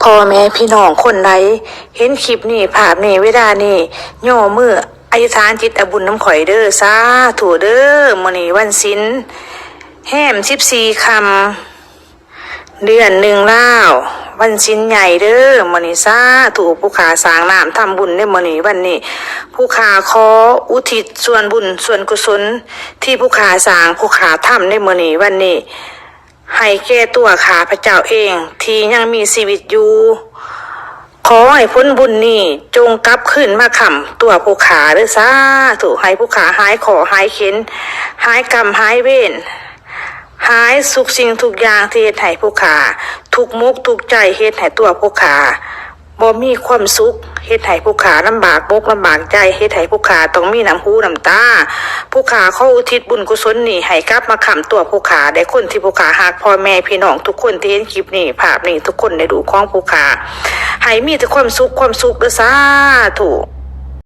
ພໍ່ແມ່ພີ່ນ້ອງຄົນໃດເຫັນຄລິບນີ້ ພາບນີ້ ເວລານີ້ ຍໍມືອະທິຖານຈິດເອົາບຸນນຳຂ້ອຍເດີ້ ສາທຸເດີ້. ມື້ນີ້ວັນສິນ ແຮມສິບສີ່ຄ່ຳ ເດືອນໜຶ່ງລາວ ວັນສິນໃຫຍ່ເດີ້. ມື້ນີ້ສາທຸ ຜູ້ຂ້າສ້າງນ້ຳທຳບຸນໃນມື້ນີ້ ວັນນີ້ ຜູ້ຂ້າຂໍອຸທິດສ່ວນບຸນສ່ວນກຸສົນ ທີ່ຜູ້ຂ້າສ້າງ ຜູ້ຂ້າທຳໃນມື້ນີ້ ວັນນີ້ ໃຫ້ແກ່ຕົວຂ້າພະເຈົ້າເອງທີ່ຍັງມີຊີວິດຢູ່. ຂໍໃຫ້ຜົນບຸນນີ້ຈົ່ງກັບຄືນມາຄ້ຳຕົວຜູ້ຂ້າເດີ້ ສາທຸ. ໃຫ້ຜູ້ຂ້າຫາຍເຄາະຫາຍເຂັນ ຫາຍກຳຫາຍເວນ ຫາຍທຸກສິ່ງທຸກຢ່າງທີ່ເຮັດໃຫ້ຜູ້ຂ້າທຸກມົກທຸກໃຈ ເຮັດໃຫ້ຕົວຜູ້ຂ້າບໍ່ມີຄວາມສຸກ ເຮັດໃຫ້ຜູ້ຂ້າລຳບາກມົກລຳບາກໃຈ ເຮັດໃຫ້ຜູ້ຂ້າຕ້ອງມີນ້ຳຫູນ້ຳຕາ. ຜູ້ຂ້າຂໍອຸທິດບຸນກຸສົນນີ້ໃຫ້ກັບມາຄ້ຳຕົວຜູ້ຂ້າ ແລະ ຄົນທີ່ຜູ້ຂ້າຮັກ ພໍ່ແມ່ພີ່ນ້ອງທຸກຄົນທີ່ເຫັນຄລິບນີ້ ພາບນີ້ ທຸກຄົນໃນລູກຂອງຜູ້ຂ້າ ໃຫ້ມີແຕ່ຄວາມສຸກ ຄວາມສຸກເດີ້ ສາທຸ.